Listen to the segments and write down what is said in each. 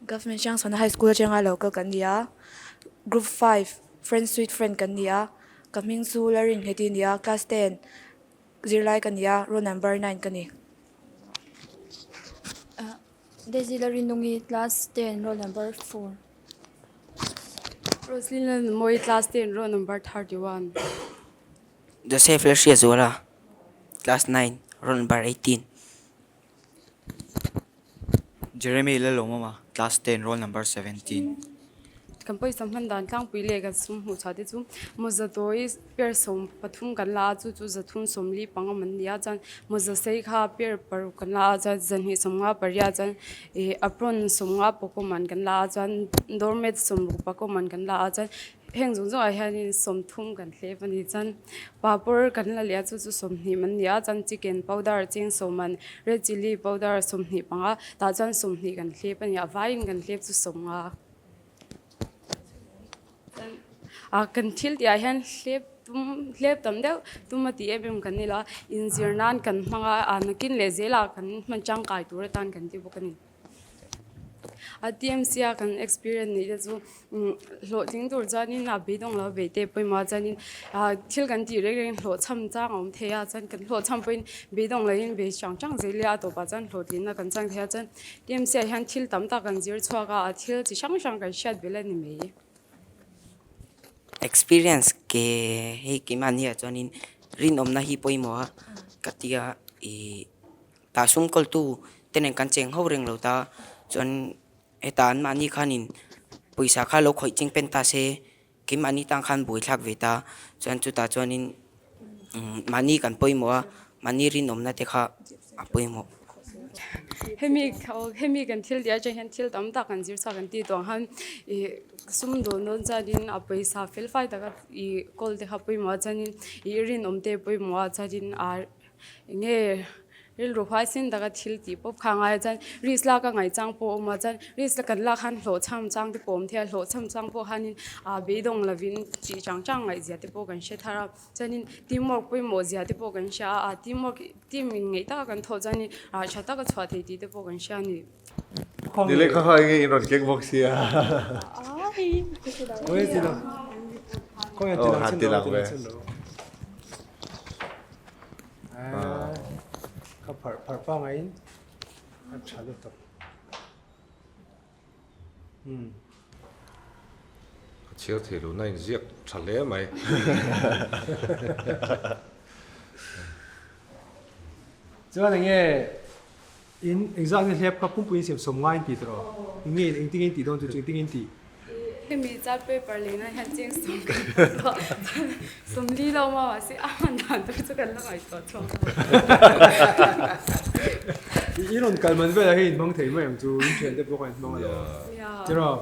Government Hriangchhuana High School atanga lo kal kan ni a, Group 5 Friend Sweet Friend kan ni a, ka hming chu Laringheti a ni a, Class 10 zirlai ka ni a, roll number 9 ka ni. Daisy Larinungi Class 10 roll number 4. Roslyn Lalnunmawii Class 10 roll number 31. Joseph Lalhriatzuala Class 9 roll number 18. Jeremy Lalawmawma, Class 10, Roll Number 17. Kan pawisa hman dan tlangpui leh kan sum hmuh chhuah te chu mawza tawi pair 13 kan la a, chu chu 345 awm an ni a, chuan mawza sei kha pair paruk kan la a, chuan 258 chuan ih apron 50 pakawm an kan la a, chuan doormat 60 pakawm an kan la a, chuan Heng zawng zawngah hianin 30 kan hlep a ni. Chuan papawr kan la leh a, chu chu 20 an ni a, chuan chicken powder cheng sawm an, red chilli powder 25 tah chuan 20 kan hlep a ni a, vaiin kan hlep chu 50. Chuan ah kan thil tihah hian hlep tum hlep tam deuh tum a tih em em kan ni lo a, inzir nan kan hmang a, ah nakin leh zelah kan hman tangkai tur atan kan ti bawk a ni. A TMC a kan experience nih te chu hlawhtling tur chuanin a beidawng lo bei te pawimawh a chuanin thil kan tih reng reng hlawhchham chang a awm thei a chuan kan hlawhchham pawhin beidawng loin bei hrang hrang zel ila a tawpah chuan hlawhtlinna kan chang thei a chuan TMC ah hian thil tam tak kan zir chhuak a a thil chi hrang hrang kan hriat belh a ni mai. Experience ke hei keimahni ah chuanin rinawmna hi pawimawh a ka tia ih. Tah sum kawltu te nen kan cheng ho reng lo ta, chuan heta an mahni khanin pawisa kha lo khawih ching pen ta se, keimahni tan khan buaithlak ve ta, chuan chutah chuanin mahni kan pawimawh a, mahni rinawmna te kha a pawimawh. Hemi hemi kan thil tih atang hian thil tam tak kan zir chhuak kan tih tawh ang khan ih sum dawn dawn chuanin a pawisa fel fai taka ih kawl te kha pawimawh a chuanin ih rinawm te pawimawh a chuanin ah Enge rilru huaisin taka thil tih pawp kha a ngai a chuan risk lak a ngaih chang pawh a awm a chuan risk kan lak khan hlawhchham chang te pawh a awm thei a hlawhchham chang pawh khanin ah beidawng lovin tih chang chang ngaih zia te pawh kan hre thar a chuanin team work pawimawh zia te pawh kan hria a ah team work team in ngeih taka kan thawh chuanin ah tha taka chhuah thei tih te pawh kan hria a ni. Ni lehkha kha enge in rawn keng bawk sia. Aw han ti lang ve. Ka pharh pharh pangaiin a tha lutuk. Ka chhiar thei lo na inziak tha hle mai. Chuan enge In engzah nge hlep kha pumpui in siam sawm ngai in ti tawh rawh. Eng nge engtin nge in tih dawn chu chu engtin nge in tih? Hemi chart paper lehna hian cheng sawm kan hmu tawh chuan 40 lo maw mahse a hman dan tur chu kan la ngaihtuah chhuak lo. I rawn kal man velah hian in hmang thei mai ang chu in thiante pawh khan in hmang alawm. Tiraw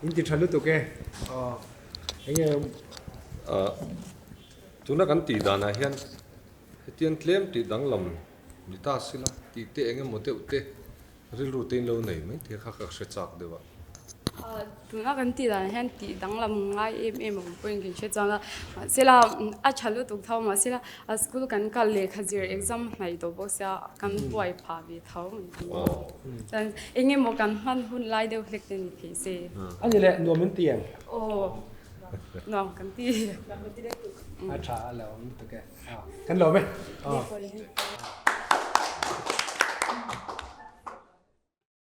in ti tha lutuk e. Aw eng nge. Tuna kan tih danah hian hetiang tlem tih danglam Ni ta sila, tih te eng emaw deuh te rilru te in lo nei mai thei kha ka hre chak deuh a. Tuna kan tih danah hian tih danglam ngai em em a awm pawhin kan hre chuang a, mahsela a tha lutuk tho mahsela a school kan kal lehkha zir exam hnaih tawh bawk sia kan buai phah ve tho ang tih chuan eng emaw kan hman hun lai deuh hlek te ni thei se. A ni leh nuam in ti em? Aw nuam kan ti. A tha a lo awm lutuk e. Kan lawm e.